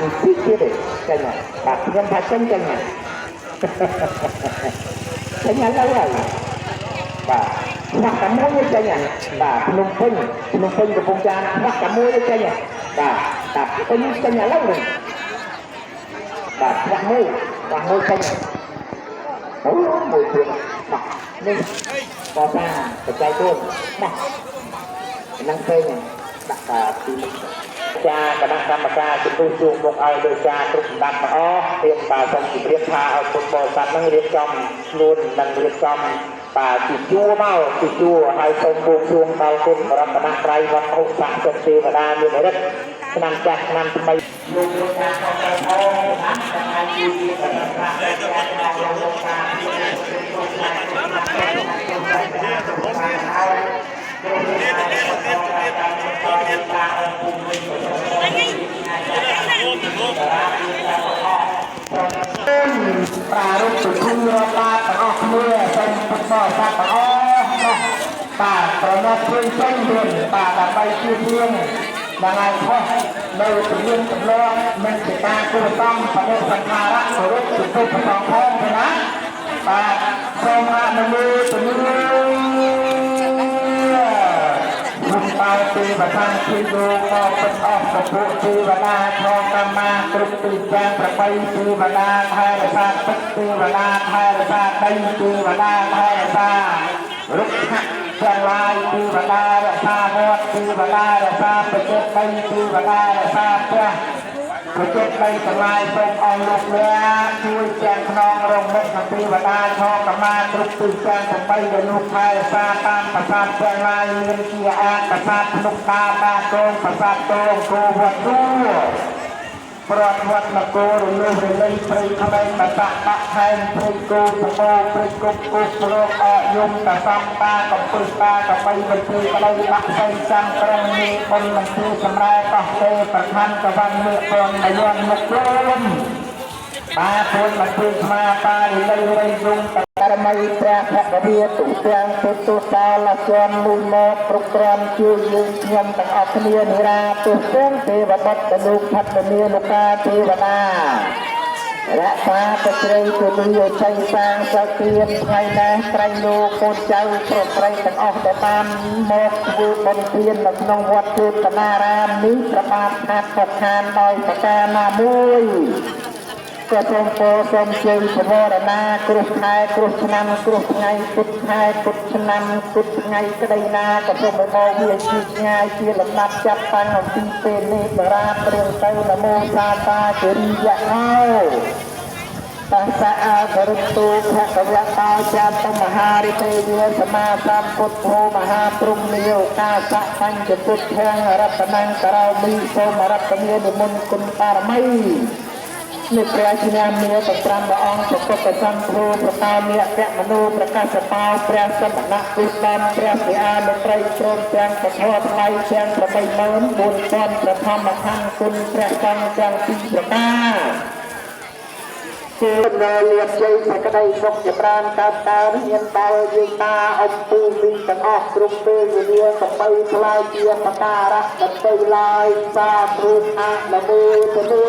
ខាន់ទីទៀតទេចេញហើយបាទខ្ញុំថាចេញចេញហើយចេញហើយទៅហើយបាទខ្វះតែមួយចេញហើយបាទភ្នំពេញភ្នំពេញកំពង់ចាមខ្វះតែមួយចេញហើយបាទតាពេញចេញឥឡូវនេះបាទខ្វះមួយខ្វះមួយចេញហើយអូមួយទៀតបាទនេះកសាងបច្ច័យ4បាទហ្នឹងពេញដាក់តាពីមុខចាគណៈកម្មការជំនួសជួងមុខឲ្យដោយការគ្រប់សម្ដាប់ទាំងអស់រៀបបាទសូមជម្រាបថាឲ្យពុទ្ធបរិស័ទនឹងរៀបចំខ្លួននិងរៀបចំបាទជាជួរមកជាជួរហើយសូមបួងសួងដល់គុណបរតនត្រ័យវត្ថុស័ក្តិសិទ្ធិទេវតាមានរិទ្ធឆ្នាំចាស់ឆ្នាំថ្មីលោកលោកការខំទៅអូណាទាំងហើយជួយជាប្រសាទការលោកការប្រារព្ធពិធីរាប់បាតទាំងអស់គ្នាសូមពុទ្ធបរិស័ទទាំងអស់ណាបាទប្រណិតជួយចេញវិញបាទដើម្បីជួយរៀនដល់ហើយខុសនៅជំនាញទម្លាប់និងជាការគួរសមបដិសណ្ឋារៈគោរពចំពោះព្រះអង្គផងណាបាទសូមអនុមោទនាគុំបោទេវតាធីលោកក៏ពិតអស់ពពួកទេវតាថងកម្មាគ្រប់ទីទាំងប្របីទេវតាថែរក្សាទឹកទេវតាថែរក្សាដីទេវតាថែរក្សារុក្ខទាំងឡាយទេវតារក្សាវត្តទេវតារក្សាប្រជុំដីទេវតារក្សាផ្ទះប្រជាដីទាំងឡាយសូមអស់លោកអ្នកជួយទាំងខ្នងរងមុខនិងទេវតាឆកម្មាគ្រប់ទិសទាំង8ដែលលោកថែរក្សាតាមប្រាសាទទាំងឡាយមានជាអាតប្រាសាទភ្នំតាបាកងប្រាសាទតងគោវត្តទួប្រតវត្តនគររលុះរលៃព្រៃក្លែងបតៈបាក់ថែមព្រៃគោសបោព្រៃគប់គប់ប្រកអយមតសំតាកំពឹសតាកបីបន្ទើក្តីបាក់សៃចាំក្រុងនេះបុណ្យមន្ទីរសម្រែកោះទេប្រខណ្ឌកវ៉ាន់លើកពងមយន់មុខខ្លួនបាទពួនបន្ទើស្មាតាលីលីរៃយងតរមីព្រះភគវីទុទាំងពុទ្ធសាលជនលូមកគ្រប់គ្រាន់ជួយយើងខ្ញុំទាំងអស់គ្នានិរាទុទាំងទេវបុត្រលោកផតនីលោកកាទេវតារក្សាប្រជ្រៃទូលីជ័យសាងសៅទៀនថ្ងៃនេះក្រៃលោកកូនចៅប្រុសស្រីទាំងអស់ដែលបានមកធ្វើបុណ្យទាននៅក្នុងវត្តចេតនារាមនេះប្របាទខាតប្រខានដោយប្រការណាមួយក៏សូមពរសូមជ័យពវរណាគ្រោះខែគ្រោះឆ្នាំគ្រោះថ្ងៃពុទ្ធខែពុទ្ធឆ្នាំពុទ្ធថ្ងៃក្តីណាក៏សូមឲ្យមកវាជាឆ្ងាយជាលំដាប់ចាប់តាំងអំពីពេលនេះបរាព្រៀងទៅនមោសាតាគិរិយៈោតាសៈអករតុភគវតោចាតមហារិទេយាសមាសម្ពុទ្ធោមហាព្រហ្មយោកាសៈបញ្ចពុទ្ធាំរតនំករោមិសូមរតនានិមន្តគុណបារមីនេះព្រះឈ្នះមាទាំង5ព្រះអង្គប្រពុតសង្ឃោប្រកាមេកមនុប្រកាសតោព្រះសមណពុទ្ធមព្រះសិអានុត្រីព្រមទាំងពធថ្លៃទាំង84000ព្រះធម្មខណ្ឌគុណព្រះសង្ឃទាំងពីរប្រការគឺនៅលៀបជ័យសេចក្តីសុខចម្រើនកើតកើនមានដល់យើងតាអំពូមីទាំងអស់គ្រប់ពេលវេលាកបីថ្លៃជាបការៈបន្ទៃឡើយសាធុអនុមោទនា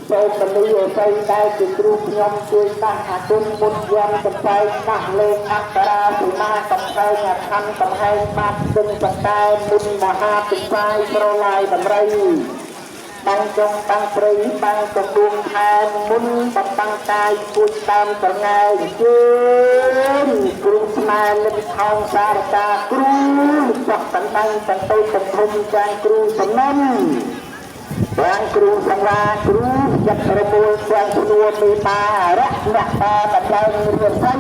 សូមពលីអស័យដែលជាគ្រូខ្ញុំជួយដាស់អាគុណមុនយំកំផែងដាស់លេខអក្សរាសីមាកំផែងអខណ្ឌកំហែងបាត់ទឹងបកែមុនមហាពិសាយប្រឡាយដំរីបាំងចុងបាំងព្រៃបាំងកំដួងថែមុនបបាំងកាយគួចតាមស្រងែងជើងគ្រូស្នេហ៍លិនថោងសារកាគ្រូសោះតណ្ដាញ់ទាំងតូចទាំងធំចាងគ្រូសំណំទាំងគ្រូសង្វាគ្រូចិត្តរមូលទាំងស្នួរមេតារៈអ្នកតាតម្លើងរៀនសី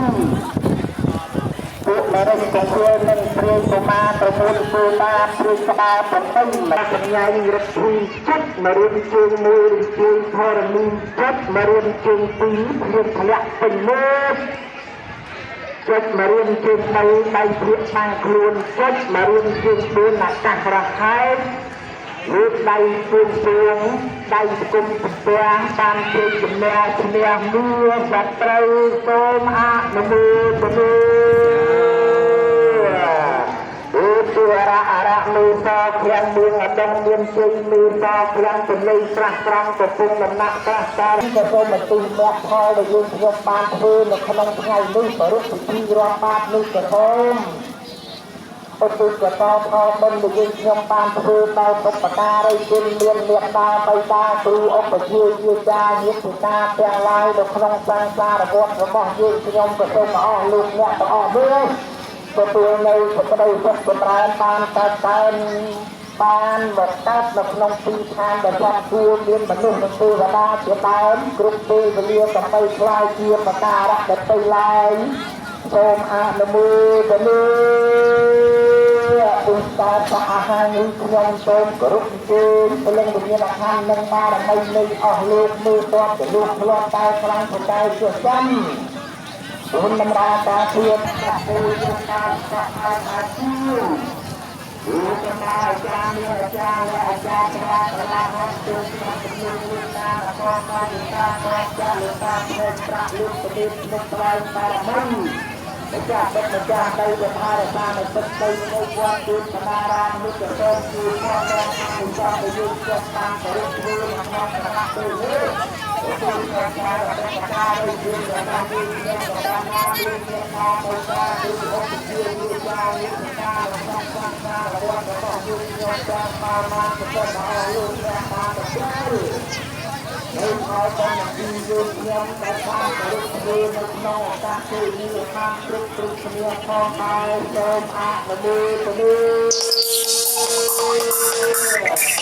ពួកមរិនកង្វល់និងព្រាយកុមារប្រមូលគូតាព្រាយក្បាល8មកសញ្ញារឹកធីចិត្តមករៀនជើងមួយរៀនជើងធរណីចិត្តមករៀនជើងពីរព្រៀងធ្លាក់ពេញមុខចិត្តមករៀនជើង3ដៃព្រៀកបាំងខ្លួនចិត្តមករៀនជើង4អាកាសរហែកលើកដៃពួងពួងដៃគុំពះបានជ័យជំនះឈ្នះមួសត្រូវសូមអនុមោទនាអូទេ អរអរមេសឃ្លាំងមានអដងមានជ័យមេសឃ្លាំងពលីស្រះត្រង់កំពុងដំណាក់ស្រះតាក៏សូមបន្ទូលមគ្គផលដែលយើងខ្ញុំបានធ្វើនៅក្នុងថ្ងៃនេះប្រពៃពិធីរាប់បាតនេះក៏សូមឧទ្ទិសកតផលបុណ្យដែលយើងខ្ញុំបានធ្វើដល់បុព្វការីជនមានមេត្តាបិតាគ្រូឧបជាយាចាញាតិពិតាទាំងឡាយនៅក្នុងសង្សារវដ្តរបស់យើងខ្ញុំក៏សូមអស់លោកអ្នកទាំងអស់នេះទទួលនៅសេចក្តីសុខចម្រើនបានកើតកើនបានមកកើតនៅក្នុងទីឋានដែលសំគួរមានមនុស្សនិងទេវតាជាដើមគ្រប់ពេលវេលាកុំបីខ្លាយជាបការៈដតីឡើយសូមអនុមោទនាពុទ្ធតាអាហារនេះខ្ញុំសូមគោរពអញ្ជើញពលឹងវិញ្ញាណខណ្ឌនិងបារមីនៃអស់លោកមើលតបទៅលោកធ្លាប់តែខ្លាំងប្រកែជាចាំគុណតម្រាការធៀបប្រាក់ពេលការសាក់អាជីលោកតាអាចារ្យមានអាចារ្យអាចារ្យច្រាក្រឡាហត់ទូក្នុងជំនឿលោកតាអកតាលោកតាអាចារ្យលោកតាផ្នែកប្រាក់លោកប្រទេសក្នុងថ្លៃបារមីម្ចាស់បុត្រម្ចាស់ដីវថារសានៅទឹកដីនៅវត្តទូនបណ្ដារាមនោះក៏សូមជួយផងដល់អនុសរដែលយើងចុះតាមគោរពធ្វើនៅក្នុងគណៈពេលនេះសូមការរក្សាការយើងរបស់យើងខ្ញុំរបស់ណាយើងមានថាបរិការគឺឧបជាវិចារវិការរបស់សង្សាររបស់យើងខ្ញុំចាំបានមកក៏សូមអរលោកអ្នកបានទទួលនៅផលបុណ្យពីយើងខ្ញុំដែលបានគោរពធ្វើនៅក្នុងឱកាសពេលនេះបានគ្រប់គ្រប់គ្នាផងដែរសូមអនុមោទនា។